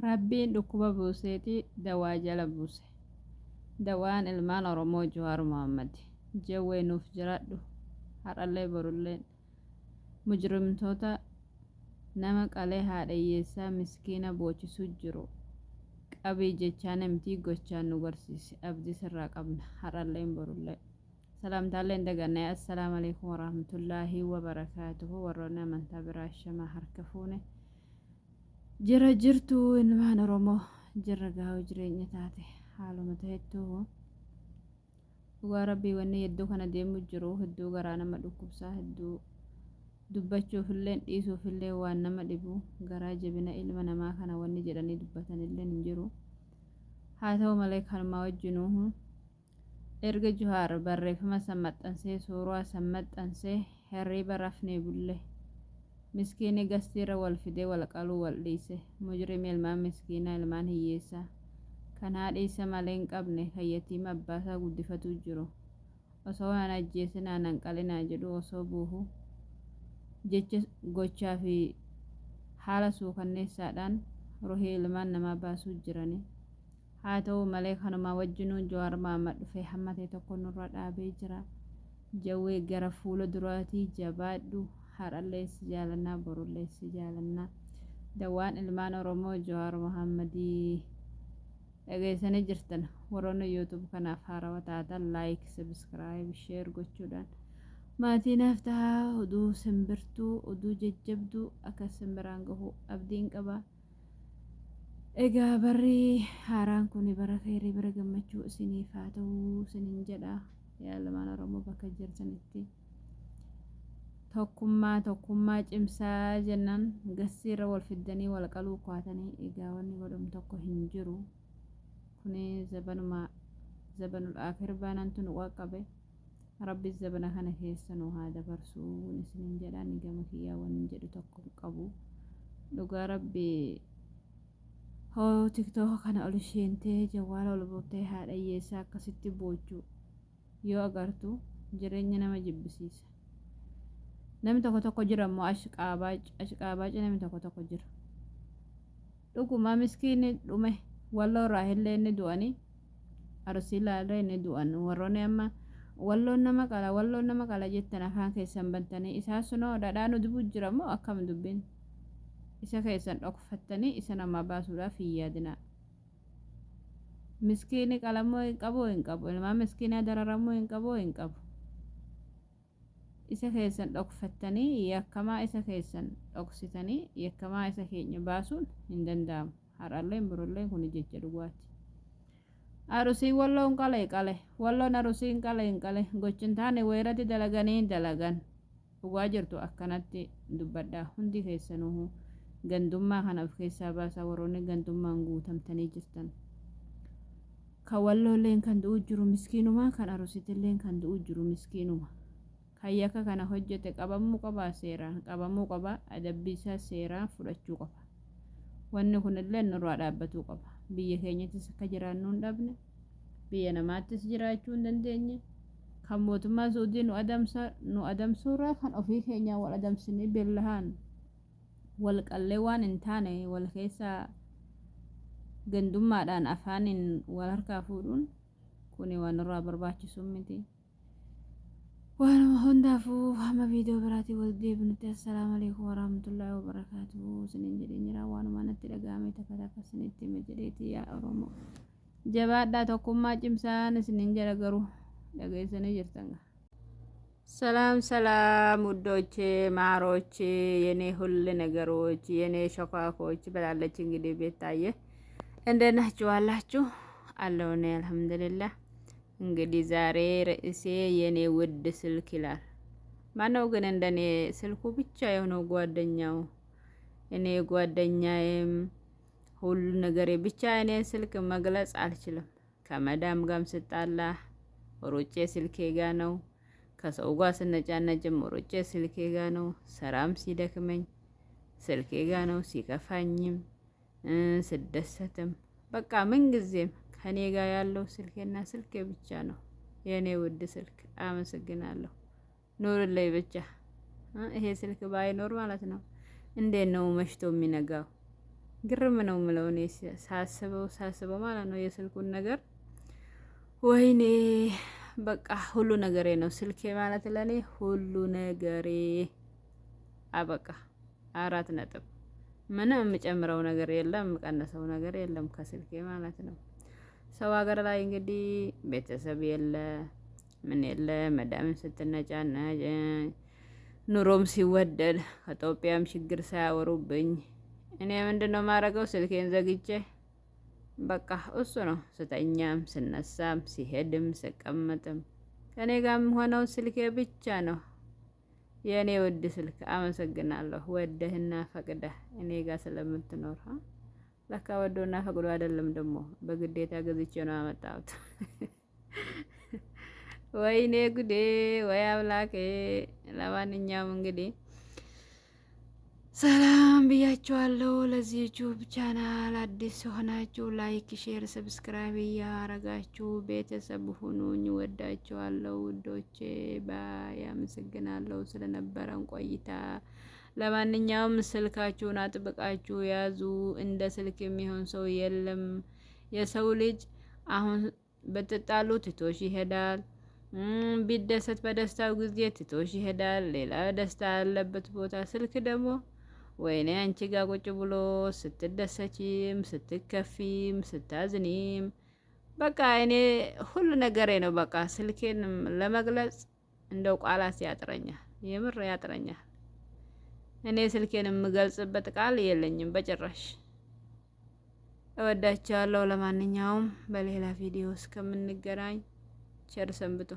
Rabbiin dhukkuba buuseeti dawaa jala buuse. Dawaan ilmaan Oromoo Jawaar Mohammad. Jawwee nuuf jiraadhu. Har'allee borulleen. Mujrimtoota nama qalee haadha hiyyeessaa miskiina boochisuu jiru. Qabii jechaan miti gochaan nu garsiisi. Abdii sirraa qabna. Har'alleen borullee. Salaamtaallee hin daganne. Assalaamu alaikum warahmatullaahi wabarakaatuhu. Warroonni amantaa biraa shamaa harka fuune. Jira jirtu ilmaan Oromoo jirra gaa'u jireenya taate haaluma ta'ettuu dhugaa rabbii wanni hedduu kana deemu jiru hedduu garaa nama dhukkubsaa hedduu dubbachuufillee dhiisuufillee waan nama dhibu garaa jabina ilma namaa kana wanni jedhanii dubbatanillee hin jiru haa ta'u malee kanumaa wajjinuu Erga Juhaar barreeffama san maxxansee suuraa san maxxansee hirriiba rafnee bulle. Miskiinni gastiirra wal fidee wal qaluu wal dhiise. Mujrimi ilmaan miskiinaa ilmaan hiyyeessaa kan haadhi isa malee hin qabne kan yatiima abbaasaa guddifatuu jiru osoo nan ajjeesinaa nan qalinaa jedhuu osoo boohuu jecha gochaa fi haala suukanneessaadhaan ruhii ilmaan namaa baasuu jiranii. Haa ta'u malee kanumaa wajjinuu Jawaar Mahaammad dhufee hamma ta'e tokko nurra dhaabee jira. Jawwee gara fuula duraatii jabaadhu. Har'allee si jaalannaa borullee si jaalannaa. Dawaan ilmaan Oromoo Jawaar Mahaammadii dhageessanii jirtan. Warroonni YouTube kanaaf haarawa taatan like, subscribe, share gochuudhaan maatii naaf tahaa. Oduu simbirtuu, oduu jajjabduu akka simbiraan gahu abdiin qaba. Egaa barri haaraan kun bara kheyrii bara gammachuu isiniif haa ta'u isiniin jedha. Yaa ilmaan Oromoo bakka jirtanitti tokkummaa tokkummaa cimsaa jennaan gassiirra wal fiddanii wal qaluu kaatanii egaa wanni godhamu tokko hin jiru. Kuni zabanuma zabanul aakhir baanantu nu qaqqabe. Rabbi zabana kana keessa nu haa dabarsu isiniin jedha. Ani gama kiyyaa wanni jedhu tokko hin qabu. Dhugaa Rabbi hoo tiktoka kana ol isheentee jawwaala ol buuttee haadha hiyyeessaa akkasitti boochu yoo agartu jireenya nama jibbisiisa. Namni tokko tokko jira immoo ashqaabaac ashqaabaaci namni tokko tokko jira. Dhuguma miskiinni dhume walloo irraa illee inni du'anii Arsii laallee ni du'an. Warroonni amma walloon nama qala walloon nama qala jettan afaan keessan bantanii isaa sunoo dhadhaa nu dibuu jira moo akkam dubbiin? Isa keessan dhokfattanii isa namaa baasuudhaaf hin yaadinaa. Miskiini qalamuu hin qabu hin qabu. Ilmaan miskiinaa dararamuu hin qabu hin qabu. Isa keessan dhokfattanii yakkamaa isa keessan dhoksitanii yakkamaa isa keenya baasuun hin danda'amu. Har'alleen borulleen kuni jecha dhugaati. Arusiin walloon qale qale walloon arusiin qale hin qale gochin taane wayirratti dalaganii dalagan dhugaa jirtu akkanatti dubbadhaa hundi keessanuhu gandummaa kana of keessaa baasaa warroonni gandummaan guutamtanii jirtan. Kan walloolleen kan du'uu jiru miskiinuma, kan arusitilleen kan du'uu jiru miskiinuma. Kan yakka kana hojjete qabamuu qaba seeraan qabamuu qaba adabbii isaa seeraan fudhachuu qaba. Wanni kunillee nurraa dhaabbatuu qaba. Biyya keenyattis akka jiraannu hin dhabne, biyya namaattis jiraachuu hin dandeenye. Kan mootummaa Suudii nu adamsa nu adamsuurraa kan ofii keenyaa wal adamsinee bellahaan wal qallee waan hin taane wal keessaa gandummaadhaan afaaniin wal harkaa fuudhuun kuni waan nurraa barbaachisu miti. Waanuma hundaafuu hamma viidiyoo biraatiin wal deebinutti assalaamu alaikum warahmatullaahi wabarakaatuhu isiniin jedheen jira waanuma natti dhaga'ame takka takka isinitti hima jedheeti yaa Oromoo. Jabaadhaa tokkummaa cimsaan isiniin jedha garuu dhageessanii jirtan. ሰላም ሰላም ውዶቼ ማሮቼ የኔ ሁሉ ነገሮች የኔ ሾካኮች ብላለች። እንግዲህ ቤታዬ እንዴት ናችሁ አላችሁ? አለሁ እኔ አልሐምዱሊላህ። እንግዲህ ዛሬ ርዕሴ የኔ ውድ ስልክ ይላል። ማነው ግን እንደኔ ስልኩ ብቻ የሆነው ጓደኛው? እኔ ጓደኛዬም ሁሉ ነገሬ ብቻ እኔ ስልክ መግለጽ አልችልም። ከመዳም ጋም ስጣላ ሩጬ ስልኬ ጋ ነው። ከሰው ጋር ስነጫነጭም ሩጬ ስልኬ ጋ ነው። ሰራም ሲደክመኝ ስልኬ ጋ ነው። ሲከፋኝም ስደሰትም በቃ ምንጊዜም ከኔ ጋር ያለው ስልኬና ስልኬ ብቻ ነው። የኔ ውድ ስልክ አመሰግናለሁ። ኑርልኝ ብቻ። ይሄ ስልክ ባይኖር ማለት ነው እንዴት ነው መሽቶ የሚነጋው? ግርም ነው የምለው እኔ ሳስበው ሳስበው ማለት ነው የስልኩን ነገር። ወይኔ በቃ ሁሉ ነገሬ ነው ስልኬ ማለት ለኔ ሁሉ ነገሬ። አበቃ 4 ነጥብ። ምንም የምጨምረው ነገር የለም፣ የምቀንሰው ነገር የለም ከስልኬ ማለት ነው። ሰው ሀገር ላይ እንግዲህ ቤተሰብ የለ ምን የለ፣ መዳምን ስትነጫነጭ፣ ኑሮም ሲወደድ፣ ከኢትዮጵያም ችግር ሳያወሩብኝ እኔ ምንድን ነው የማደርገው? ስልኬን ዘግቼ በቃ እሱ ነው። ስተኛም፣ ስነሳም፣ ሲሄድም፣ ስቀመጥም ከእኔ ጋር ሆነው ስልኬ ብቻ ነው። የእኔ ውድ ስልክ አመሰግናለሁ። ወደህና ፈቅደህ እኔ ጋር ስለምትኖር። ለካ ወዶና ፈቅዶ አይደለም፣ ደግሞ በግዴታ ገዝቼ ነው ያመጣሁት። ወይኔ ጉዴ፣ ወይ አምላኬ። ለማንኛውም እንግዲህ ሰላም ብያችኋለሁ። ለዚህ YouTube channel አዲስ ሆናችሁ like፣ share፣ subscribe እያረጋችሁ ቤተሰብ ሁኑኝ። ወዳችኋለሁ ውዶቼ። Bye። አመሰግናለሁ ስለነበረን ቆይታ። ለማንኛውም ስልካችሁን አጥብቃችሁ ያዙ። እንደ ስልክ የሚሆን ሰው የለም። የሰው ልጅ አሁን ብትጣሉ ትቶሽ ይሄዳል። ቢደሰት በደስታው ጊዜ ትቶሽ ይሄዳል። ሌላ ደስታ ያለበት ቦታ። ስልክ ደግሞ ወይኔ አንቺ ጋር ቁጭ ብሎ ስትደሰቺም ስትከፊም ስታዝኒም በቃ እኔ ሁሉ ነገሬ ነው። በቃ ስልኬን ለመግለጽ እንደው ቃላት ያጥረኛል፣ የምር ያጥረኛል። እኔ ስልኬን የምገልጽበት ቃል የለኝም በጭራሽ። እወዳችኋለሁ። ለማንኛውም በሌላ ቪዲዮ እስከምንገናኝ ቸር ሰንብቱ።